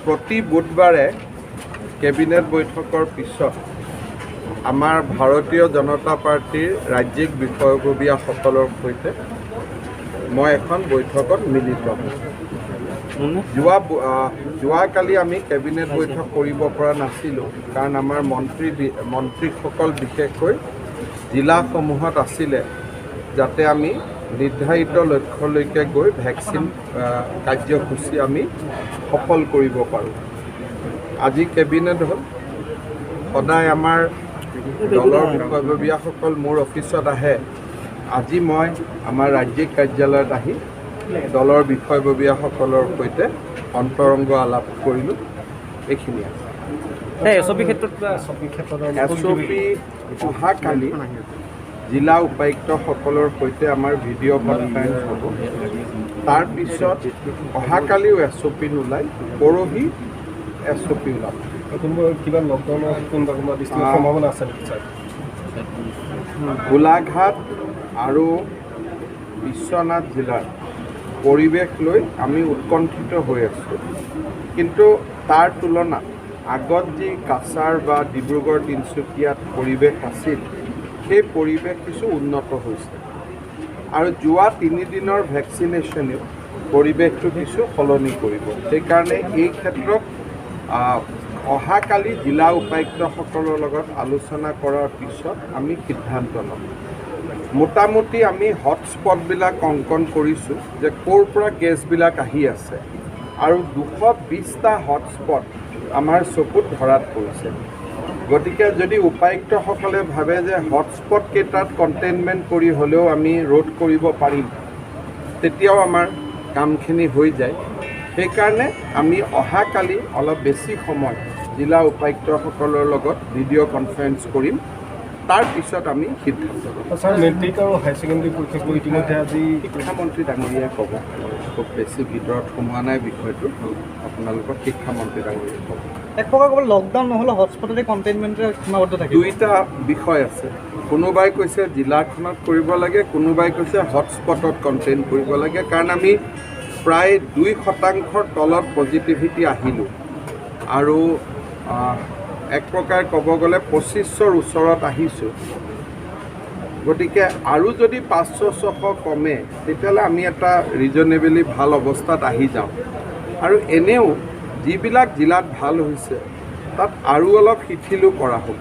প্ৰতি বুধবাৰে কেবিনেট বৈঠকৰ পিছত আমাৰ ভাৰতীয় জনতা পাৰ্টীৰ ৰাজ্যিক বিষয়ববীয়াসকলৰ সৈতে মই এখন বৈঠকত মিলিত হওঁ। যোৱাকালি আমি কেবিনেট বৈঠক কৰিব পৰা নাছিলোঁ, কাৰণ আমাৰ মন্ত্ৰীসকল বিশেষকৈ জিলাসমূহত আছিলে, যাতে আমি নিৰ্ধাৰিত লক্ষ্যলৈকে গৈ ভেকচিন কাৰ্যসূচী আমি সফল কৰিব পাৰোঁ। আজি কেবিনেট হ'ল। সদায় আমাৰ দলৰ বিষয়ববীয়াসকল মোৰ অফিচত আহে। আজি মই আমাৰ ৰাজ্যিক কাৰ্যালয়ত আহি দলৰ বিষয়ববীয়াসকলৰ সৈতে অন্তৰংগ আলাপ কৰিলোঁ। এইখিনিয়ে। এছ অ' পি ক্ষেত্ৰত এছ অ' পি অহাকালি জিলা উপায়ুক্তসকলৰ সৈতে আমাৰ ভিডিঅ' কনফাৰেঞ্চ হ'ব। তাৰপিছত অহাকালিও এছ অ' পি নোলায়, পৰহি এছ অ' পি ওলাব। কোনোবা কিবা লকডাউনৰ কোনোবা কোনোবা ডিষ্ট্ৰিক্টৰ সম্ভাৱনা আছে নেকি ছাৰ? গোলাঘাট আৰু বিশ্বনাথ জিলাৰ পৰিৱেশ লৈ আমি উৎকণ্ঠিত হৈ আছোঁ। কিন্তু তাৰ তুলনাত আগত যি কাছাৰ বা ডিব্ৰুগড়, তিনিচুকীয়াত পৰিৱেশ আছিল, সেই পৰিৱেশ কিছু উন্নত হৈছে আৰু যোৱা 3 দিনৰ ভেকচিনেশ্যনেও পৰিৱেশটো কিছু সলনি কৰিব। সেইকাৰণে এই ক্ষেত্ৰত অহাকালি জিলা উপায়ুক্তসকলৰ লগত আলোচনা কৰাৰ পিছত আমি সিদ্ধান্ত ল'ম। মোটামুটি আমি হটস্পটবিলাক অংকন কৰিছোঁ যে ক'ৰ পৰা কেছবিলাক আহি আছে আৰু 220টা হটস্পট আমাৰ চকুত ধৰাত পৰিছে। গতিকে যদি উপায়ুক্তসকলে ভাবে যে হটস্পট কেইটাত কণ্টেইনমেণ্ট কৰি হ'লেও আমি ৰোধ কৰিব পাৰিম, তেতিয়াও আমাৰ কামখিনি হৈ যায়। সেইকাৰণে আমি অহাকালি অলপ বেছি সময় জিলা উপায়ুক্তসকলৰ লগত ভিডিঅ' কনফাৰেঞ্চ কৰিম। তাৰপিছত আমি সিদ্ধান্ত ল'ম। ছাৰ, মেট্ৰিক আৰু হায়াৰ ছেকেণ্ডেৰী পৰীক্ষাক লৈ ইতিমধ্যে আজি শিক্ষামন্ত্ৰী ডাঙৰীয়াই ক'ব। খুব বেছি ভিতৰত সোমোৱা নাই বিষয়টো, আপোনালোকৰ শিক্ষামন্ত্ৰী ডাঙৰীয়াই ক'ব। এক প্ৰকাৰ ক'ব, লকডাউন নহ'লে হটস্পটতে কণ্টেইনমেণ্টে সীমাবদ্ধ থাকিব। দুইটা বিষয় আছে। কোনোবাই কৈছে জিলাখনত কৰিব লাগে, কোনোবাই কৈছে হটস্পটত কণ্টেইন কৰিব লাগে। কাৰণ আমি প্ৰায় 2 শতাংশৰ তলত পজিটিভিটি আহিলোঁ আৰু এক প্ৰকাৰ ক'ব গ'লে 2500ৰ ওচৰত আহিছোঁ। গতিকে আৰু যদি 500, 600 কমে, তেতিয়াহ'লে আমি এটা ৰিজনেবলি ভাল অৱস্থাত আহি যাওঁ। আৰু এনেও যিবিলাক জিলাত ভাল হৈছে, তাত আৰু অলপ শিথিলো কৰা হ'ব।